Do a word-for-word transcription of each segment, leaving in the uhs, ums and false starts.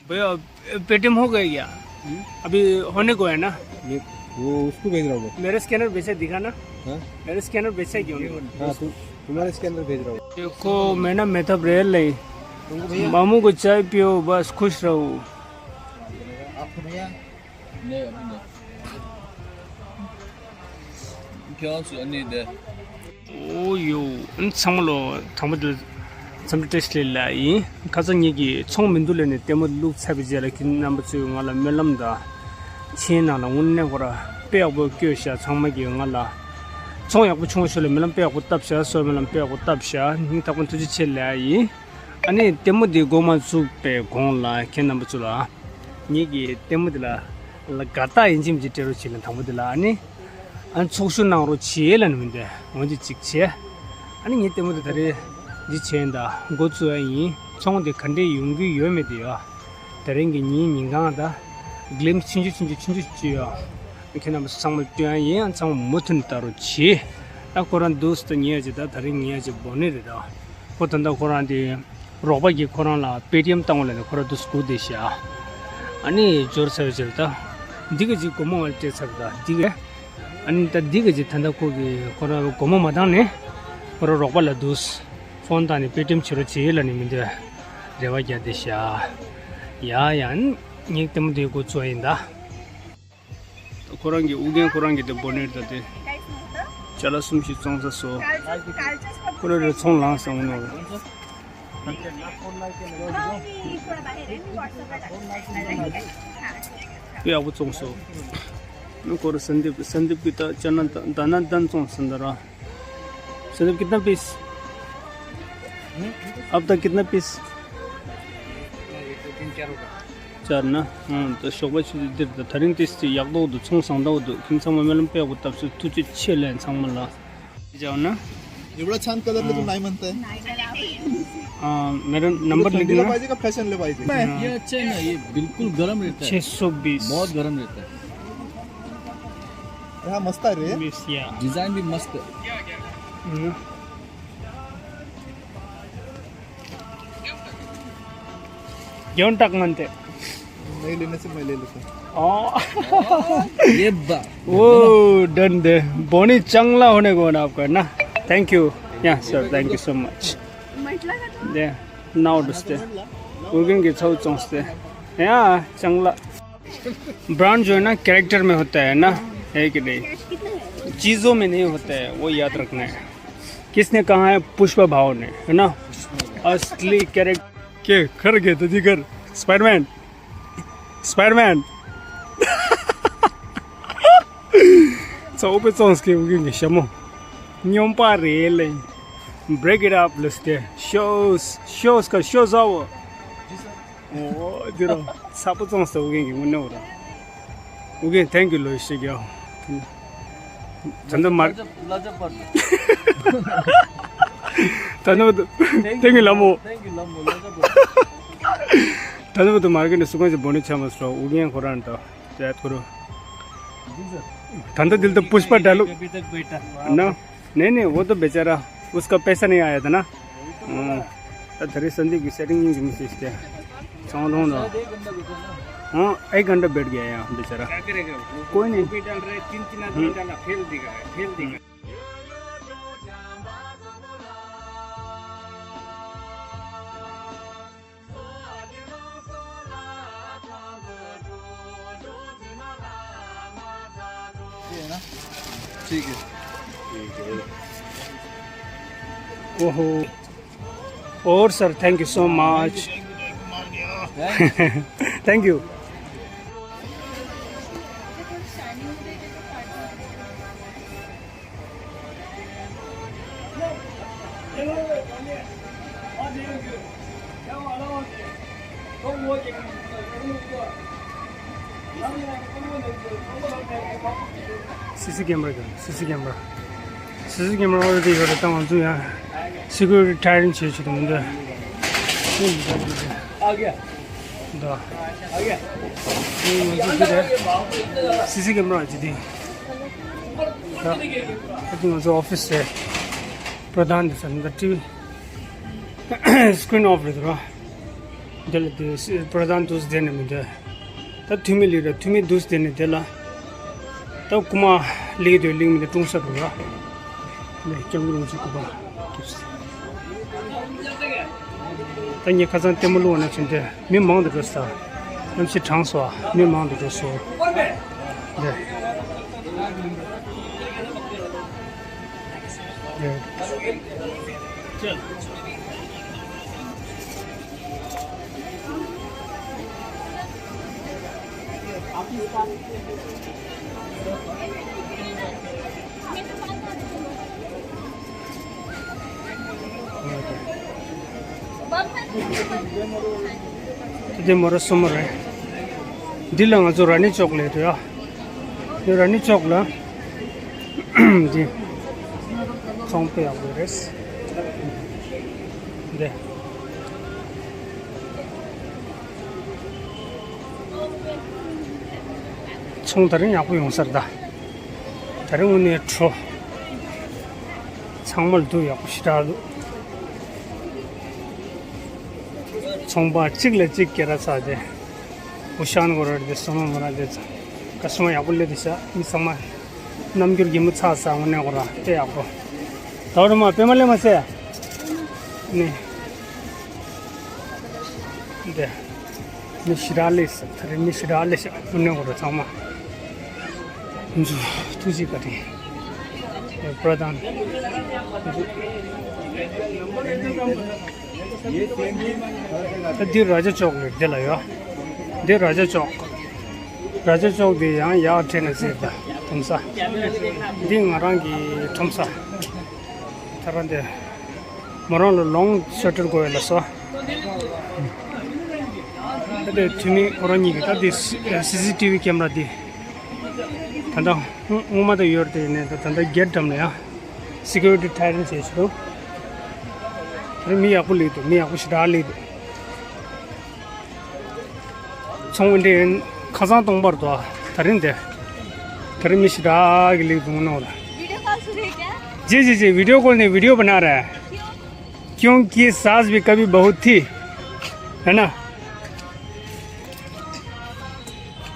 भैया, पेटीएम हो गया क्या? अभी होने को है ना? वो उसको भेज रहा हूँ। मेरा स्कैनर भेजा, दिखाना। मेरा स्कैनर भेजा क्यों? हाँ, तुम्हारा स्कैनर भेज रहा हूँ। देखो, मैं ना मेहताब रेल है। मामू को चाय पियो, बस खुश रहो। आपको भैया। ཁྱོད་ཚོ་ཨ་ནི་དེ། ཨོ་ཡོ། ཨ་ནི་ཚང་མ་ལོ་དང་པོ་དེ་འཚམས་འདྲི་བཀྲ་ཤིས་བདེ་ལེགས་ཡིན། ཁ་སང་ངེད་ཀྱིས་ཚོང་མི་འདུག་ལབ་ནས་ལྟད་མོ་བླུགས་ཚར་བའི་རྗེས་ལ་ཁྱེད་རྣམ་པ་ཚོས་ང་ལ་སྨོན་ལམ་དང་། མཆན་ནང་ལ་དངོས་གནས་ཁོ་ར་དཔེ་ཡག་པོ་བཀོད་ཤག་ཚང་མ་གིས་ང་ལ། ཚོང་ཡག་པོ་བྱུང་ཤོག་ལ་སྨོན་ལམ་དཔེ་ཡག་པོ་བཏབ་ཤག་སོགས་སྨོན་ལམ་དཔེ་ཡག་པོ་བཏབ་ཤག་སྙིང་ཐག་པ་ཐུགས་རྗེ་ཆེ་ལབ་ཡིན། ཨ་ནི་ལྟད་མོ་འདི་འགོ་མ་བཙུགས་པའི་གོང་ལ་ཁྱེད་རྣམ་པ་ཚོ་ལ། ངེད་ཀྱི་ལྟད་མོ་འདི་ལ་ལ་དགའ་རྟགས་ཡིན་གཅིག་མིན་གཅིག་སྤྲད་རོགས་བྱེད་ལ་དང་པོ་འདི་ལ་ཨ་ནི། ཨ་ནི་ཚོགས་ཞུགས་གནང་རོགས་བྱེད་ལ་ནི་མི་འདོད་འོན་ཅི་གཅིག་བྱས། ཨ་ནི་ངའི་ལྟད་མོ་འདི་ད་རེས་འདི་བྱས་ཡིན་ད་འགོ་བཙུགས་ཡ་ཡིན། ཚོང་འདི་ག་འདྲས་ཡོང་གི་ཡོད་མེད་འདི་ཡ། དེ་རིང་གི་ཉིན་ཉིན་གང་ད་གླེམ་ཆུང་ཆུང་ཆུང་ཆུང་ཆུང་ཆུང་ཡ། ཁྱེད་རྣམ་པ་ཚང་མ་སྟོན་ཡ་ཡིན། ཨ་ཚང་མ་མུ་མཐུད་ནས་ལྟ་རོགས་བྱེད། ད་ཁོ་རང་འདུག་སེ་ད་ཉེ་ཡ་ཅིག་ད་ད་རིང་ཉེ་ཡ་ཅིག་བོ་ནི་རེད་ད། ཁོ་ད་ལྟ་ཁོ་རང་དེ། རོགས་པ་གིས་ཁོ་རང་ལ་པེ་ཊི་ཨེམ་བཏང་བ་ལ་ནི་ཁོ་རང་དུ་སྒུག་བསྡད་ཤག་ཨ་ནི་འབྱོར་ཚར་བའི་རྗེས་ལ་ད། འདི་ག་ཅིག་སྒོར་མོ་བ་ལ་སྤྲད་ཚར་བ་ད་འདི་ག་ཨ་ནི་ད་འདི་ག་ཅིག་ད་ལྟ་ཁོ་གིས་ཁོ་རང་སྒོར་མོ་མ་བཏང་ནས། ཁོ་རང་རོགས་པ་ལ་དུ། ཕོན་བཏང་ནས་པེ་ཊི་ཨེམ་བྱེད་རོགས་བྱེད་ལ་ནི་མི་འདོད། རེ་བ་རྒྱག་བསྡད་ཤག་ཡ་ཡ་ཨ་ནི། ངས་ལྟད་མོ་འདི་འགོ་བཙུགས་ཡིན་ད། ཁོ་རང་གི་ཨུ་རྒྱན་ཁོ་རང་གི་དེ་བོ་ནེར་ད་དེ། ཅ་ལག་གསུམ་ཞིག་བཙོང་ས་སོ། ཁོ་རང་རེ་ཚོང་ལངས་སོང་ནོ། དཔེ་ཡག་པོ་བཙོང་སོ། ཁོ་རང་སན་དིབ་སན་དིབ་ཀྱི་ད་ཅ་ན་ད་ན་ད་བཙོང་སོང་ད་ར། སན་དིབ་कितना पीस? अब तक कितना पीस? चार ना। हाँ, तो ཞོགས་པ་ཆུ་ཚོད་འདིར་དང་དེ་རིང་ཏིས་ཏི་ཡག་པོ་འདུག་ཚོང་བཟང་ཏོག་འདུག་ཁྱིམ་ཚང་མ་སྨོན་ལམ་དཔེ་ཡག་པོ་བཏབ་སོང་། ཐུགས་རྗེ་ཆེ་ལན་ཚང་མ་ལ། जाओ ना। एवढा छान कलर लेकिन नाही म्हणताय. हाँ, मेरा नंबर लिखना. पाहिजे का फॅशनला पाहिजे? ये अच्छा है ना, ये बिल्कुल गर्म रहता है. छः सौ बीस. बहुत गर्म रहता है. हा मस्त आहे रे. बीस या. डिझाईन भी मस्त आहे. हम्म. घेऊन टाक म्हणते. नाही लेण्याचं मला लेतो. ओ. ये बा. ओ, डन दे. बोनी चांगला होने को ना आपका ना. थँक्यू. या सर, थँक्यू सो मच. म्हटलं का तू? दे. नाव डुसते. उगिन के छौ चौंसते. या चांगला. ब्रांड जो है ना, कैरेक्टर में होता है ना, है कि नहीं? चीज़ों में नहीं होता है, वो याद रखना है. किसने कहा है? पुष्पा भाव ने, है ना? असली कैरेक्टर. के खर के तो दिखर. Spiderman. Spiderman. ཚོགས་པའི་ཙོང་སྐད་བུ་གི་ཞྭ་མོ། སྨྱོན་པ་རེད་ལེ། Break it up, let's go. Shows, shows का shows आओ. ཨོ་འདི་ར་ཚ་པོ་ཙོང་སོ་ཨུ་རྒྱན་གྱི་དངོས་གནས་འོ་ར། ཨུ་རྒྱན་thank you ལོ་ཞེས་རྒྱག་ད་ནི་མར། ད་ནི་thank you ལ་མོ། ད་ནི་བུ་དུ་མར་གི་ནི་སུ་གང་ཞིག་བོ་ནི་ཆ་མ་སོ་ཨུ་རྒྱན་ཁོ་རང་ད་ཡ་ཐོ་རུ། ད་ནི་དིལ་དུ་पुष्पा डायलॉग ना। नहीं, नहीं, वो तो बेचारा, उसका पैसा नहीं आया था ना। हाँ, तो धरी संदीप की सेटिंग नहीं मिस इसके। समझ लो ना। हाँ, एक घंटा बैठ गया यहाँ बेचारा। क्या करेगा वो? कोई नहीं। वो भी डाल रहे, तीन तीन आदमी डाला, फेल दिखा है, फेल दिखा है। ये है ना? ठीक है। ओहो। और sir, thank you so much. Thank you. སི་སི་ཀེམ་ར་ཀྱང་སི་སི་ཀེམ་ར། སི་སི་ཀེམ་ར་ཨོ་རེ་ཌི་ཡོད་རེད། ད་ང་ཚོ་ཡང་སི་ཀུ་རི་ཊི་ཊའི་རིང་བྱེད་ཆོག་ཏུ་མི་འདུག་འདུག་ང་ཚོ་འདི་རེད། སི་སི་ཀེམ་ར་ཇི་དེ། ད་ང་ཚོ་ཨོ་ཕི་སི་རེད། པྲ་དྷཱན་འདི་ས་འདི་ཊི་ཝི་སི་ཀི་རིན་ཨོཕ་རེད་ར། དེ་ལ་དེ་སི་པྲ་དྷཱན་དུས་དེ་ནས་མི་འདོད། ད་འཐུས་མི་ལིག་ར་འཐུས་མི་དུས་དེ་ནས་དེ་ལ། ད་རྐུ་མ་ལིག་དུས་ལིག་མི་འདོད་ཀྲུང་ས་འགྲོ་ར། ནས་སྐྱབས་མགོན་རིན་པོ་ཆེ་སྐུ་པར། ད་ངས་ཁ་སང་ལྟད་མོ་བླུགས་ན་ཚུན་དེ་མི་མང་དུ་འགྲོ་ས། གནམ་གཤིས་གྲང་སོ་མི་མང་དུ་འགྲོ་སོ། འདི། འདི། དེ་མོ་ར་སོ་མོ་རེད། འདི་ལ་ང་ཚོ་ར་ནི་ཅོག་ལས་དུ་ཡ། འདི་ར་ནི་ཅོག་ལ། འདི། ཚོང་དཔེ་ཡག་པོ་རེད། འདི། ཚོང་ད་རིང་ཡག་པོ་ཡོང་ས་རེད་ད། ད་རིང་དངོས་གནས་བྲོ། ཚང་མ་ལ་སྡུག་ཡག་པོ་ཞེ་དྲག་འདུག་ཚོང་པ་གཅིག་ལ་གཅིག་སྐད་ར་ཚ་དེ། འུ་ཤང་གོ་ར་དེ་སོ་མ་མོ་ར་དེ་ཚ། ཀ་སོ་མ་ཡག་པོ་སླེབས་དེ་ཤ་མི་ཚང་མ། རྣམ་འགྱུར་གྱི་མི་ཚ་ས་དངོས་གནས་གོ་ར་དཔེ་ཡག་པོ། ད་རུ་མ་པད་མ་ལེ་མ་སེ། ནི། འདི། མི་ཞེ་དྲག་སླེབས་སོང་། ད་རེས་མི་ཞེ་དྲག་སླེབས་ཤག་དངོས་གནས་ཁོ་རང་ཚང་མ། ཐུགས་རྗེ་བཀའ་དྲིན། པྲ་དྷཱན། ད་འདི་ར་ཇ་ཅོག་ལས་འདི་ལ་ཡོད། འདི་ར་ཇ་ཅོག་ར་ཇ་ཅོག་འདི་ཡང་ཡར་ཁྲིད་ནས་ཟེར་ད་ཁྲོམ་ས། འདི་ང་རང་གི་ཁྲོམ་ས། ད་རང་འདི། མོ་རང་ལ་ལོང་སུ་ཝེ་ཊར་དགོས་ཡོད་ལབ་སོང་། ད་ལྟ་འཐུས་མི་ཁོ་རང་གཉིས་ཀྱིས་ད་ལྟའི་སི་སི་ཊི་ཝི་ཀེམ་ར་འདི། ད་ལྟ་སྔོན་མ་ད་ཡོད་རེད་དེ་ནས་ད་ལྟ་གེ་ཊི་འགྲམ་ལ་ཡང་སི་ཀུ་རི་ཊི་ཊའི་ཊན་བྱས་ཤིག་འདུག་ད་རིང་མི་ཡག་པོ་སླེབས་འདུག་མི་ཡག་པོ་ཞེ་དྲག་སླེབས་འདུག་ཚོང་འདི་ཁ་སང་སྟོང་པར་དོ་ད་རིང་དེ། ད་རིང་མི་ཞེ་དྲག་གི་སླེབས་འདུག་ནོ། video call शुरू है क्या? जी जी जी, वीडियो कॉल नहीं, वीडियो बना रहा है। क्यों? क्योंकि सास भी कभी बहू थी, है ना?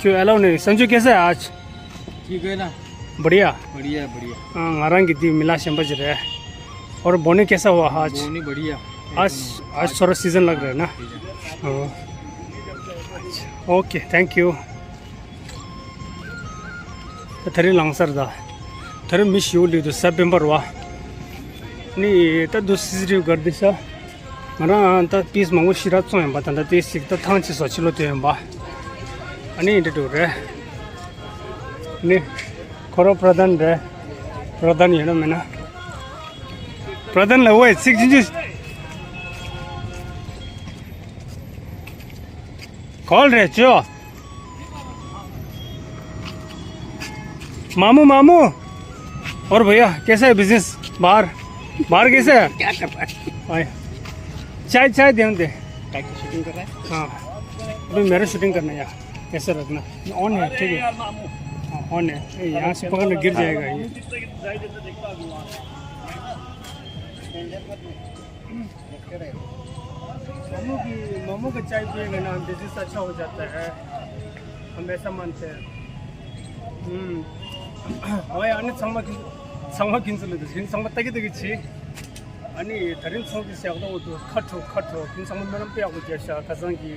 क्यों अलाउ नहीं? संजू कैसा है आज? ठीक है ना? बढ़िया। बढ़िया बढ़िया। हाँ, ང་རང་གི་དེ་མི་ལ་ཞན་པ་ཅིག་རེད། और बोनी कैसा हुआ आज? बोनी बढ़िया। आज, आज थोड़ा सीजन लग रहा है ना? सीजन। हाँ। Okay, thank you. ད་དེ་རིང་ལང་སར་ད། དེ་རིང་མི་ཞིའུ་ལི་དུ་ས་བེམ་པར་བ། ནི་ད་དུ་སི་སི་རིབ་གར་དི་ས། ང་རང་ད་པིས་མང་པོ་ཤི་ར་བཙོང་ཡིན་པ་ད་ད་དེ་སིག་ད་ཐང་ཆི་སོ་ཕྱི་ལོ་དུ་ཡིན་པ། ཨ་ནི་འདི་འདུག་རེད། ནི། ཁོ་རོ་པྲ་དན་རེད། པྲ་དན་ཡིན་ན་མིན་ན། པྲ་དན་ལ་ཝེ་ཚིག་ཅི་ཅི། གོལ་རེད་ཅོ། मामू मामू। और भैया, कैसा है बिजनेस बाहर? बाहर कैसा है? क्या कर रहा है? आए। चाय, चाय दे दे। काय की शूटिंग कर रहा है? हाँ। अभी मेरा शूटिंग करना है यार। ऐसे रखना। ऑन है, ठीक है। हाँ, ऑन है। ए, यहाँ से पकड़ना, गिर जाएगा ये। मामू की, मामू का चाय पिएगा ना, बिजनेस अच्छा हो जाता है, हम ऐसा मानते हैं। ཨུམ། ཨོ་ཡ། ཨ་ནི་ཚང་མ་ཚང་མ་ཁྱིམ་ཚང་ལ་འདུག་ཁྱིམ་ཚང་མ་ལྟ་གི་ལྟ་གི་བྱེད། ཨ་ནི་དེ་རིང་ཚོང་གི་ཟེར་ཡག་ཏོ་འདུག་ཁ་དྲོ་ཁ་དྲོ་ཁྱིམ་ཚང་མ་སྨོན་ལམ་དཔེ་ཡག་པོ་རྒྱབ་ཤག་ཁ་སང་གི་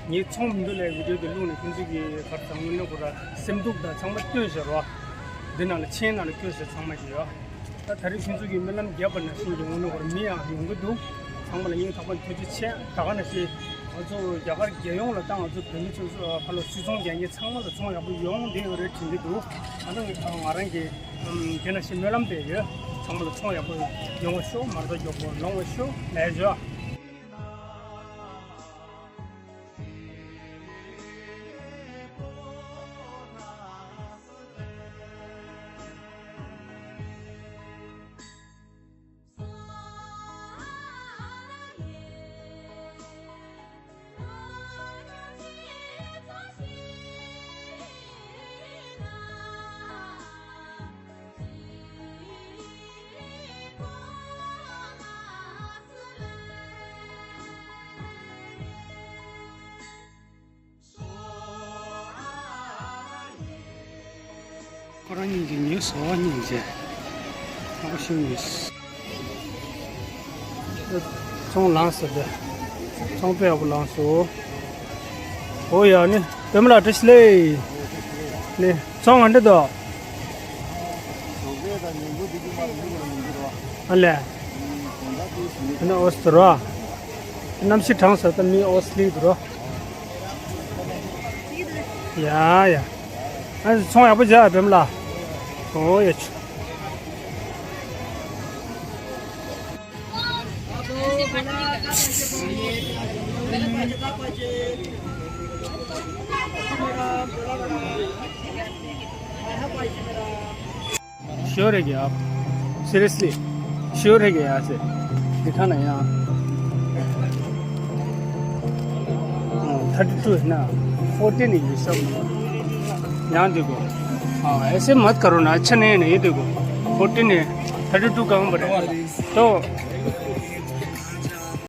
ངའི་ཚོང་མི་འདུག་ལས་བི་ཌིའོ་དེ་བླུགས་ནས་ཁྱིམ་ཚང་གི་ཁར་ཚང་མ་ནོར་གོ་ར་སེམས་སྡུག་དང་ཚང་མ་སྟོན་ཤག་རོ། འདི་ནང་ལ་ཆེན་ནང་ལ་སྐྱོད་ཟེར་ཚང་མ་གི་ཡོད། ད་ད་རེས་ཁྱེད་ཚོ་གིས་སྨོན་ལམ་རྒྱབ་པ་ནང་བཞིན་གྱི་འོང་ན་བར་མི་ཡང་ཡོང་གི་འདུག་ཚང་མ་ལ་སྙིང་ཐག་པ་ནས་ཐུགས་རྗེ་ཆེ། ད་ག་ནང་བཞིན་ང་ཚོ་རྒྱ་གར་རྒྱལ་ཡོངས་ལ་ད་ང་ཚོ་བོད་མི་ཚོ་ཚོ་ཕ་ལོ་སུད་ཚོང་རྒྱག་མཁན་ཚང་མ་ལ་ཚོང་ཡག་པོ་ཡོང་བསྡད་ཡོད་རེད་དྲན་གྱི་འདུག་ད་ནང་ང་རང་གིས་དེ་ནང་བཞིན་སྨོན་ལམ་འདེབས་ཡོད། ཚང་མ་ལ་ཚོང་ཡག་པོ་ཡོང་བ་ཤོག་མ་རྩ་མགྱོགས་པོ་ལོང་བ་ཤོག་ལས་བྱོས། ཁོ་རང་གཉིས་ཀྱི་ཉོས་སོ་གཉིས་ཀྱི། ཨོ་ཤུ་ཉོས། ཚོང་ལངས་སོ་དེ། ཚོང་དཔེ་ཡག་པོ་ལངས་སོ། ཨོ་ཡ་ནི་པདྨ་ལགས་བཀྲ་ཤིས་བདེ་ལེགས། ནི་ཚོང་ག་འདྲ་འདུག་ཨ་ལས། ཨ་ནི་ཨོ་སི་དུ་རོ། གནམ་གཤིས་གྲང་ས་ད་མི་ཨོ་སི་ལི་དུ་རོ། ཡ་ཡ། ཨ་ཚོང་ཡག་པོ་བྱ་པདྨ་ལགས། ཨོ་ཡ་ཆུ། ཤོར་རེད་ཀྱི་ཨ། Seriously ཤོར་རེད་ཀྱི་ཨ་ཟེར། འདི་ཁ་ན་ཡང་། ཨ། thirty two ཡིན་ན་fourteen ཡིན་ཤོག་ཡང་འདི་གོ་ཨ། ऐसे मत करो ना, अच्छा नहीं है ना ये। देखो, fourteen है, thirty two कहाँ पर है? तो